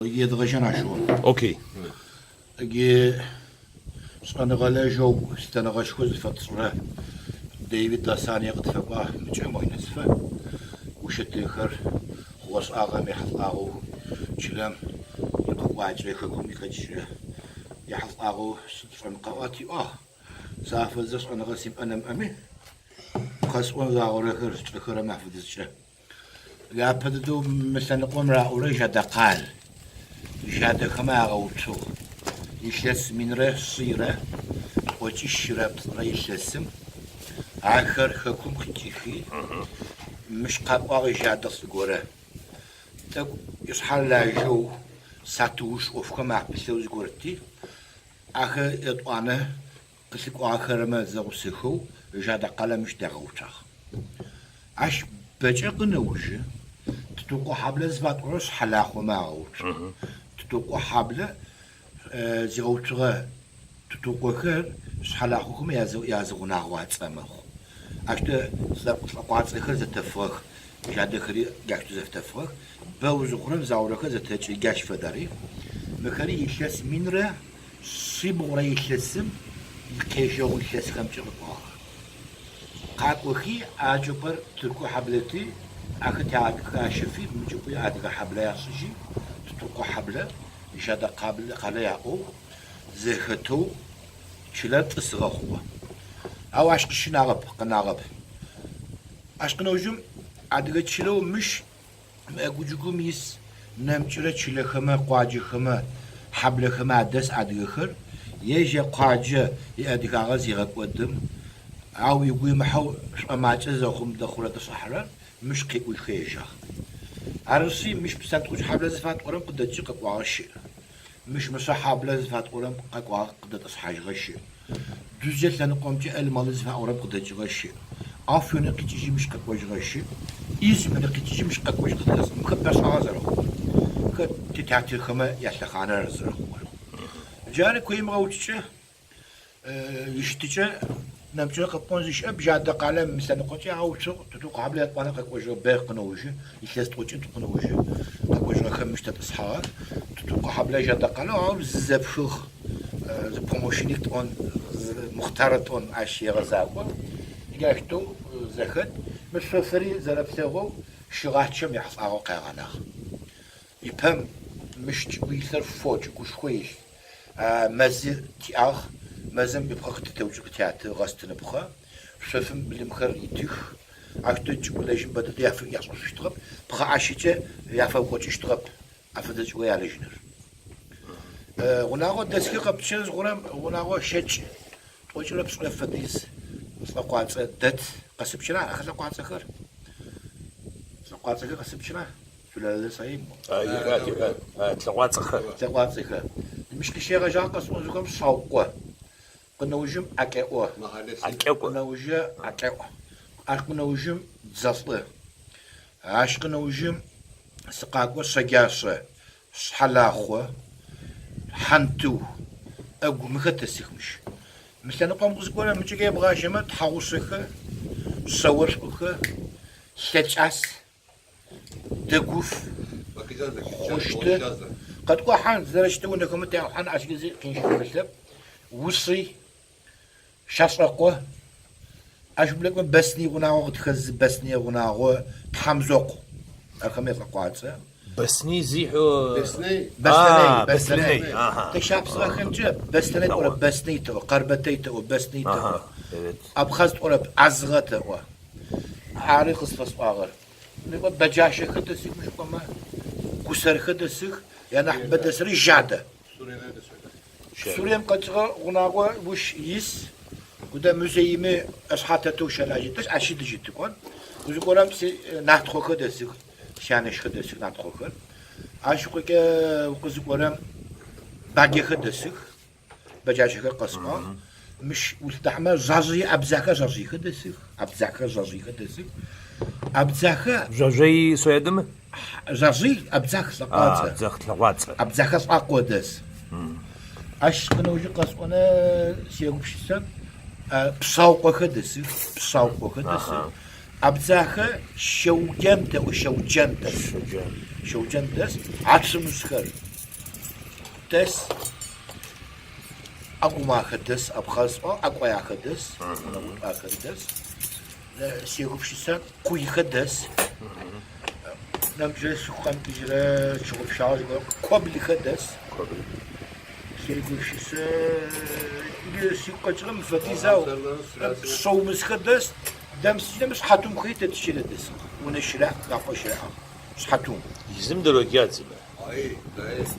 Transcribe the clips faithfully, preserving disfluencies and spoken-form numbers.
Егьи дгъажьанашьуан. Окей. Егьи сҟаныгъалежьоу, сҭаныгъашьқәа зфатҵәра, Деивид Дасаниа ҟыҭфақәа мыҷы моинасфа, ушьаҭыхыр, хуас аӷами ҳалҟаӷоу, чылам, иҟаҟәаҷа, ихагәым иҟаҷҷа, иаҳалҟаӷоу сыцәамҟа уаҭиуа, саафазы сҟаныгъа симпанам ами, хасҟон заауарахыр, ҿахырам афыдызҷа. Иаԥыдыду мыслъэныкъуэм раӀуэрэ жадэкъал. Жадэхэмэ ягъэуцугъ. Илъэс минрэ щийрэ тӀокӀищрэ плӀырэ илъэсым ахэр хэкум къикӀыхи, мыщ къэкӀуагъ жадэ лӀы горэ. ТӀэкӀу ишъхьэлажьэу сатыуж Ӏофхэм апылъэу зыгорэти, ахэр етӀуанэ къылъыкӀуагъэхэрэмэ зэгъусэхэу жадэкъалэ мыщ дагъэуцуагъ. Ащ бэкӀэ къынэужьы, тутукъо хьаблэ зыфатӀорэр шъхьэлахъомэ агъэуцу. Тутукъо хьаблэ, э, зигъэуцугъэ тутукъохэр шъхьэлахъохэмэ язы-, языгъунагъо ацӀэ мэхъу. Ащтэ лӀэкъу-, лӀэкъуацӀэхэр зэтэфыгъэх, жадэхэри джащтэу зэфэтэфыгъэх, бэу зыхъурэм заорэхэр зэтэкӀы джащ фэдэри. Мыхэри илъэс минрэ шъибгъурэ илъэсым икъежьэгъу илъэсхэмкӀэ къэкӀуагъэх. КъакӀохи, а чӀыпӀэр тырку хьаблэти, ахэр тягъэкӀыхы ащэфи, мы чӀыпӀи адыгэ хьаблэ яшӀыжьи, тутукъо хьаблэ, жадэкъалэ яӀоу, зэхэтэу чылэр тӀысыгъэ хъугъэ. Ау ащ къыщынагъэп, къынагъэп. Ащ къынэужьым адыгэ чылэу мыщ мы Ӏэгу-джыгум ис нэмыкӀырэ чылэхэмэ, къуаджэхэмэ, хьаблэхэмэ адэс адыгэхэр, ежь е къуаджэ иадыгагъэ зигъэкӀодым, ау игу имыхьэу шӀомакӀэ зэхъум дэхъурэ дышӀыхьрэр, мыщ къекӀуихэ ежьагъ. Арышъи, мыщ псантӀкӀуцу хьаблэ зыфатӀорэм къыдэкӀы къэкӀуагъэ щыӀ. Мыщ мышъэ хьаблэ зыфатӀорэм къэкӀуагъ къыдэтӀысхьажьыгъэ щыӀ. Дузэ лъэныкъомкӀэ Ӏэлмалы зыфаӀорэм къыдэкӀыгъэ щыӀ. Афонэ къикӀыжьи мыщ къэкӀожьыгъэ щыӀ. Измырэ къикӀыжьи мыщ къэкӀожьыгъэ къыдэсӀ. Мыхэр пэшӀагъэ зэрэхъугъэр. Хэ тетатырхэмэ ялъэхъанэр зэрэхъугъэр. Джары куимыгъэуцукӀэ, э, ищытыкӀэ, нэмыкӀырэ къэпӀон зыщыӀэп, жадэкъалэ мы лъэныкъокӀэ агъэуцугъ, тутукъо хьаблэ етӀуанэ къэкӀожьыгъэ бэу къынэужьы, илъэс тӀокӀитӀу къынэужьы, къэкӀожьыгъэхэр мыщ тэтӀысхьагъэх, тутукъо хьаблэ жадэкъалэу ау зызэпхыгъ, э, зы помощник тӀон, зы мухътарэ тӀон ащ егъэзакӀо, джащтэу, э, зэхэт, мы шъофыри зэрэплъэгъоу щыгъачъэм ехьылӀагъэу къегъэнагъ. Ипэм мыщ чӀыгу илъыр фо чӀыгушхо илъ. А, мэзыр тиӀагъ, мэзым ипхъэ хытытэу чӀы къытеты, гъэстыныпхъэ, шъофым былымхэр итых, ащтэу чӀыгу лэжьым бэдэдэ яфы-, яшӀошъущтыгъэп, пхъэӀэщыкӀэ яфэукъокӀыщтыгъэп, афэдэ чӀыгу ялэжьыныр. Э, гъунагъо дэсхи къэпчъын зыхъурэм, гъунагъо щэкӀ, тӀокӀырэ пшӀырэ фэдиз лӀэкъуацӀэ дэт, къэсыпчъыра ахэлъэкъуацӀэхэр? ЛӀэкъуацӀэхэр къэсыпчъыра? Шъулэлэ саимэ. А, егъа, егъа. А, лӀэкъуацӀэхэр. ЛӀэкъуацӀэхэр. Мыщ къыщегъэжьагъ къэсӀон зыхъурэм шъаукъо. Къынэужьым ӀэкӀэӀо. АкӀэӀо. Къынэужьы ӀэкӀэӀо. Ащ къынэужьым дзэлӀы. Ащ къынэужьым сыкъакӀо шъэджашъэ, шъхьэлахъо, хьантыу, Ӏэгу мыхэ тэсых мыщ. Мы лъэныкъом къызыкӀорэ мыкӀэ ебгъажьэмэ тхьэгъусэхэ, шъэошӀухэ, лъэкӀас, дэгуф, хъущты. КъэткӀохьан, зэрэщытэ унэхэмэ теухьан, ащыгзи къиншэ хэлъэп. Уси, шъашӀэкъо. Ащ блэкӀмэ бэсни гъунагъо къытхэзы, бэсни гъунагъо, тхьамзокъу. Ахэм елӀэкъуацӀэ. Бэсни зихьу. Бэснэй. Бэслъэнэй, а, бэслъэнэй. Бэслъэнэй, аха. Тэ шапсыгъэхэмкӀэ бэслъэнэй тӀорэ, бэсни тэӀо, къэрбэтэй тэӀо, бэсни тэӀо. Аха, evet. Абхъаз тӀорэп, Ӏазыгъэ тэӀо. Ари къысфэсӀуагъэр. НыкӀо бэджащэхэ дэсых мыщ пӀомэ, гусэрхэ дэсых, янахь бэдэсыр жадэ. Сурем къэкӀыгъэ гъунагъо уш ис, кудэ музейми ышъхьэ тэтэу щэлажьэ, ащи дыжьы тыкӀон. КъызыкӀорэм си, э, нартхъохэр дэсых, сянэшхэ дэсых нартхъохэр. Ащ ыкъокӀэ укъызыкӀорэм баджэхэр дэсых, бэджащэхэр къэсӀо. Мгм. Мыщ улъытахьэмэ жъажъые абдзахэ жъажъыехэ дэсых, абдзахэ жъажъыехэ дэсых. Абдзахэ. Жъажъые соедымы? Жъажъый, абдзах лӀэкъуацӀэ. А, абдзах лӀэкъуацӀэ. Абдзахэ лӀакъо дэс. Мм. Ащ къынэужьы къэсӀонэ сегупшысэ, а, пшъаукъохэ дэсых, пшъаукъохэ дэсых. Аха. Абдзахэ щэуджэн тэӀо, щэуджэн дэс. Щэуджэн. Шьоуџьан дас, ацәымзхар дас, агәмааха дас, абхазҟа акәаиаха дас, агәтәаха дас, сеигәыԥшьыса, қәиха дас, намҿы сыхәхамтыжьра, ҽыхәаԥшьаажәга, қәаблиха дас. Сеигәышьса, или сиқәаҿрым фатизау, соумысхадас, дамсыжьнамс ҳаҭумхеит аччирадас, унашьра, гаҟәашьра, сҳаҭум. Изымдыруагьы аӡына. Аи, даес,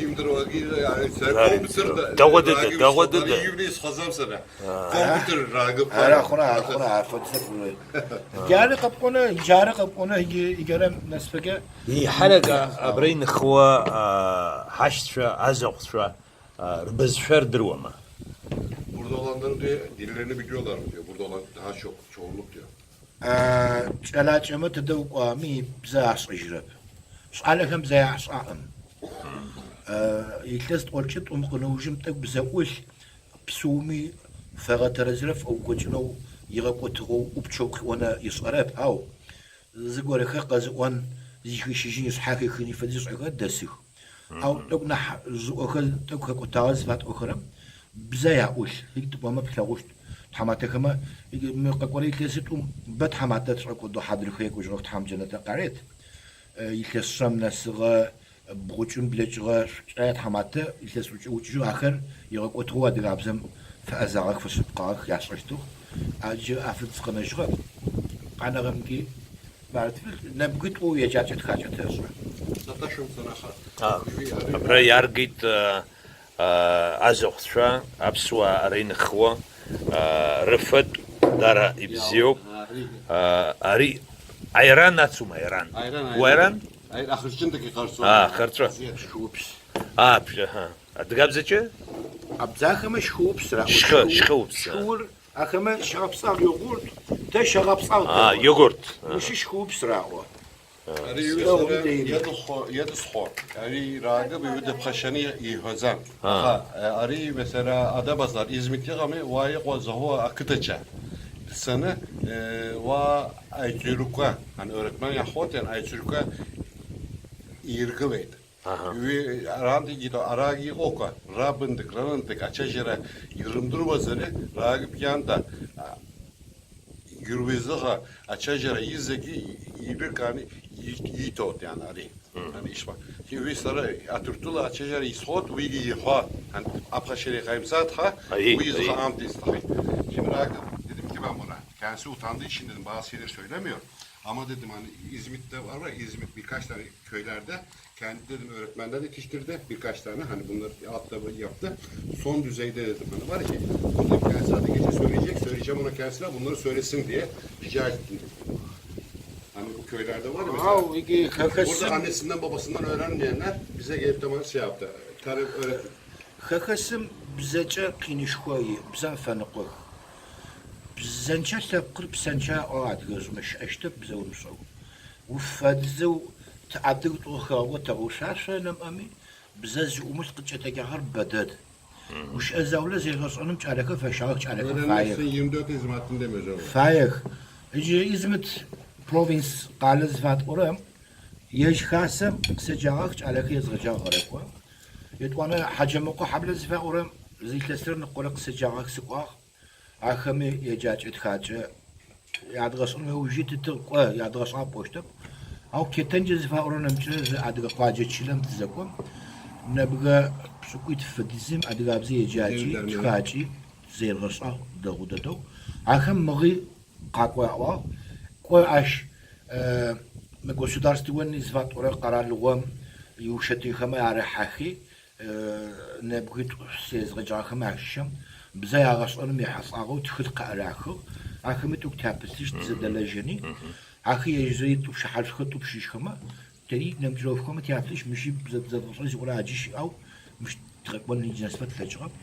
имдыруагьы, аи, сара Даи, компьютер да, дауа дыда, рагьы дауа схаҭар дыда. Иҩны исхаӡам сара. Аа. Компьютер рагы Ара пара. Ахәра, ахәра, афатиза фура. Џьара ҟапҟәаны, џьара ҟапҟәаны, егьи, егьара насфагьы. Еиҳарак, а, абра инхуа, а, ҳашьцәа, азаҟәцәа, а, рбызшәа рдыруама? Burada olanların diyor, dillerini biliyorlar mı diyor. Burada olan daha çok, çoğunluk diyor. Aa, ҿалаҿама ҭада укәами бза ашҟыжьрап. Шҟалахам бза иаҳшҟаҟам. Aa, илъэс тӏолчы тӏум къыноужым тӏэкӏу бза ӏулъ, псоми фэгъэтэрэзрэ фӏэукӏокӏынэу игъэкӏотыгъэу ӏупчэу къиӏонэ ышӏэрэп, ау зыгорэхэр къэзыӏон, зихыщыжьын ышъхьахи хыни фэдиз ышӏэхэр дэсых. Ау тӏэкӏу нахь зыӏохэр, тӏэкӏу хэкӏотагъэр зыфатӏохэрэм бзэ яӏулъ, ыгу тыкӏомэ плъэгъущт. Тхьаматэхэмэ, ыгу мы къэкӏорэ илъэситӏум бэ тхьаматэ тшӏэкӏо дэу хьадрыхэ екӏожьыгъэх Тхьэм джэнэтэ къарет. Э, илъэс шъэм нэсыгъэ, бгъукӏым блэкӏыгъэ шъукӏэ тхьаматэ илъэс ӏукӏэ ӏукӏыжьэу ахэр игъэкӏотыгъэу адыгабзэм фэӏэзагъэх, фэшъыпкъагъэх, яшӏэщтыгъ. Аджы афыд сыкъэнэжьыгъэп. Къанэгъэмкӏи барытфылъ, нэбгытӏоу еджакӏэ тхакӏэ тэшӏэ. Абра иаргеит, э, азыхәцәа, аԥсуаа ара иныхуа, рыфатә дара ибзиоуп. Ари аиран ацума, аиран? Аиран, аиран. Уаиран? Аир-, ахырчындагьы ҟарҵон. Аа, ҟарҵо. Шьхы уԥс. Аа, ԥшьа, аҳа. Адыгабзаҿы? Абзахамы шьхы уԥс раҳәо. Шьхы, шьхы уԥс, аа. Шьхы ур-, ахамы шьхаԥсаɣ иогурт, те шьхаԥсаɣ. Аа, иогурт. Ушьы шьхы уԥс раҳәо. Ари ҩызара иадысхо, иадысхо, ари раагып, иҩыда ԥхашьаны иҳәаӡам. Аха, э, ари, месела, Адабазар, Измит иҟами, уа иҟоу Заҳуа ақыҭаҿы дцаны, э, уа аиҵыҩрақәа, ан-, ӧрекман иаҳхәоҭен, аиҵыҩрақәа иргылеит. Аҳа. Уи арантәигьы, арагьы иҟоуқәа, рабындык, рарандык ачажьара ирымдыруазар, раагып ианда, а, Гьыргәизыҟа ачажьара изегьы ибиркааны и-, ииҭоит, иан ари. Мгм. Ан ишԥа. Уи сара аҭырҭәыла ачажьара исҳәоит, уигьы иҳәа, ан аԥхашьара иҟаимҵац ҳәа, Аиеи, уи изы аиеи. Аамҭа исҭахеит. Şimdi rakı dedim ki ben buna, kendisi utandığı için dedim, bazı şeyleri söylemiyor. Ama dedim hani İzmit'te var, var İzmit birkaç tane köylerde Kendi dedim öğretmenler yetiştirdi birkaç tane, hani bunları altta yaptı. Son düzeyde dedim hani var ki, burada kendisi adı geçe söyleyecek, söyleyeceğim ona kendisine bunları söylesin diye rica ettim dedim. Hani bu köylerde var ya mesela, Ау, егьи, хэхэсым, burada annesinden babasından öğrenmeyenler bize gelip de şey yaptı. Tarım öğret- Хэхэсым бзэкӏэ къинышхо иӏ, бзэм фэныкъох. Бзэнчъэ лъэпкъыр псэнчъэ аӏо адыгэшӏумэ щыӏэщтэп бзэ умышӏэу. Уфэдзэу тыадыг тӏо хэгъо тэгъэушъашъо нэмыӏэми, бзэ зиӏумылъ къыкӏэтэджагъэр бэ дэд. Гущыӏэ заулэ зегъэшӏэным кӏалэхэр фэщагъэх, кӏалэхэр фаех. Öğrenmezsen yirmi dört Ezim hattındayım hocam. Фаех. Иджы Измит провинс къалэ зыфатӏорэм ежь хасэм къысэджагъэх, кӏалэхэр езгъэджагъ гъэрекӏо. Етӏуанэ Хьаджэмыкъо хьаблэ зыфаӏорэм зы илъэсрэ ныкъорэ къысэджагъэх, сыкӏуагъ. Ахэми еджакӏэ тхакӏэ ядгъэшӏэн ыужи тытыгъ кӏо, ядгъэшӏапӏощтэп. Ау кетэнджэ зыфаӏорэ нэмкӏэ зы адыгэ къуаджэ чылэм тызэкӏом. Нэбгы пшӏыкӏуитф фэдизым адыгабзэ еджакӏи тхакӏи зедгъэшӏагъ дэгъу дэдэу. Ахэм мыгъи къакӏо аӏуагъ. Кӏо ащ, э, мы государственный зыфаӏорэ къэралыгъом иушэтынхэмэ арыхьахи, Э, нэбгытӏу сезгъэджагъэхэм ащыщэм бзэ ягъэшӏэным ехьылӏагъэу тхылъ къыӏэрахыгъ, ахэми тӏугу тяпылъыщт зэдэлэжьэни. Ахи ежьыри тӏупщыхьашъухэр тӏупщыжьхэмэ, тэри нэмыкӏырэфхэмэ тяплъыщт, мыщи бзэ-, бзэдгъэшӏэ зиӏорэ аджи щыӏау, мыщ тыкъэкӏон иджы насыпэ тылъэкӏыгъэп.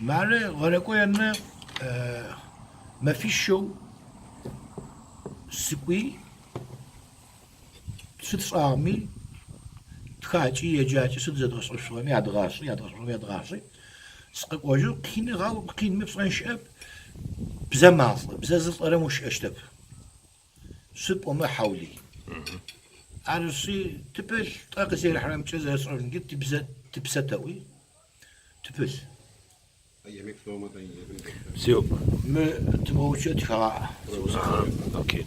Мары гъэрекӏо янэ, э, мэфищэу сыкӏуи, Сыд сшӏагъэми, тхакӏи еджакӏи сыд зэдгъэшӏэшъугъэми адгъашӏи, адгъэшӏэшъугъэми адгъашӏи. СыкъэкӀожьэу къиныгъау, къинми пшӀэн щыӀэп. Бзэ мафэ, бзэ зылӀэрэм ущыӀэщтэп. Сыд пӀомэ хьаули. Арси тыпыл, тӏакӏы зерхьрам чӏызэ сӏорнгит типсэ-, типсэтауи. Тыпыл. Аямик дома да иебин. Бзиоуп. Мы тмоучет хала. Окей.